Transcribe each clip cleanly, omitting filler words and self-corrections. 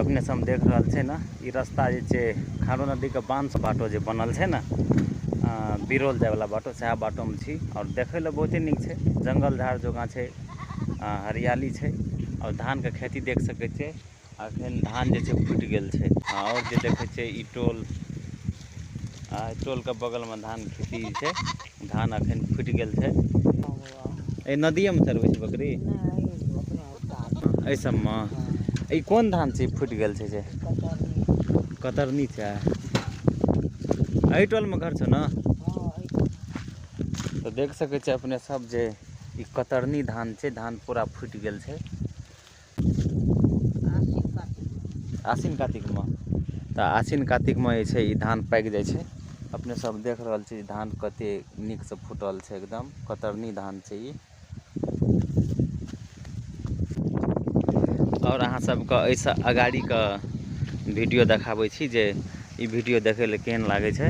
अपने सब देख रहल छै ने, ई रास्ता जे छै खारो नदीके बांध बाटो जे बनल छै ने, बिरौल जायवला बाटो, सएह बाटोमे छी। आओर देखै लए बहुते नीक छै, जंगल झाड़ जकाँ छै, हरियाली छै। आओर धानके खेती देख सकै छियै, अखन धान जे छै फूटि गेल छै। आओर जे देखै छियै ई टोल, टोलके बगलमे धान खेती छै, धान अखन फूटि गेल छै। एहि नदिएमे चरबै छै बकरी एहि सबमे? ई कोन धान छै फूटि गेल छै? जे कतरनी छै। एहि टोलमे घर छौ ने? तऽ देख सकै छियै अपने सब जे ई कतरनी धान छै, धान पूरा फूटि गेल छै। आसिन कातिकमे, तऽ आसिन कातिकमे जे छै ई धान पाकि जाइ छै। अपने सब देख रहल छी धान कते नीकसँ फूटल छै, एकदम कतरनी धान छै ई। आओर अहाँ सबके एहिसँ अगाड़ीके वीडियो देखाबै छी जे ई वीडियो देखै लए केहन लागै छै,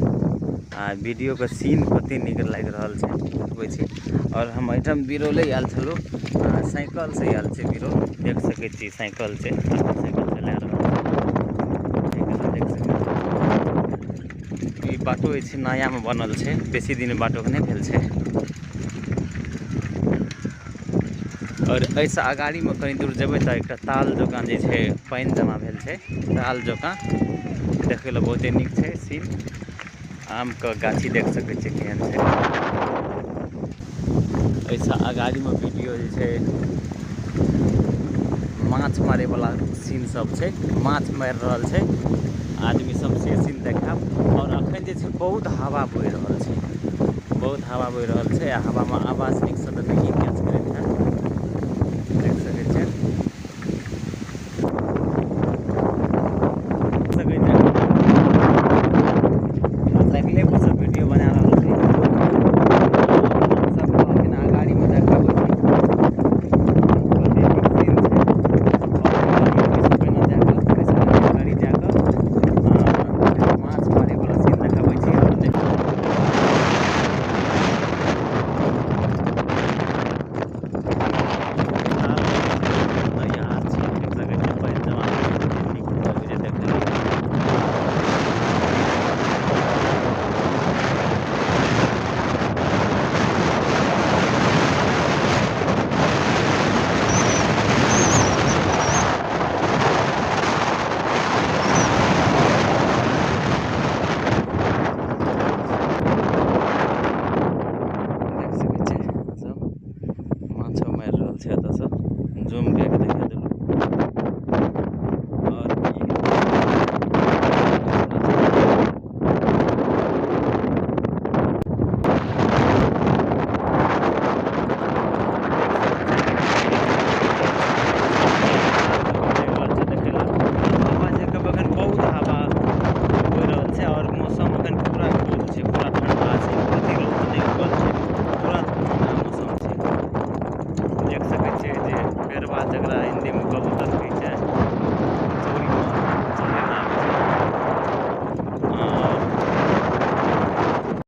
आ वीडियोके सीन कते नीक लागि रहल छै देखबै छी। आओर हम एहिठाम बिरौले आयल छलहुँ, साइकिलसँ आयल छी बिरौल, देख सकै छी साइकिल छै, साइकिल चला रहल छी, देख सकै छी। ई बाटो जे छै नयामे बनल छै, बेसी दिन बाटोके नहि भेल छै। आओर एहिसँ अगाड़ीमे कनि दूर जेबै तऽ एकटा ताल जकाँ जे छै पानि जमा भेल छै, ताल जकाँ देखै लए बहुते नीक छै सीन। आमके गाछी देख सकै छियै केहन छै। एहिसँ अगाड़ीमे वीडियो जे छै माछ मारैवला सीन सब छै, माछ मारि रहल छै आदमी सब, से सीन देखायब। आओर अखन जे छै बहुत हवा बहि रहल छै, बहुत हवा बहि रहल छै, आ हवामे आवाज नीकसँ तऽ नहिए कए सकै।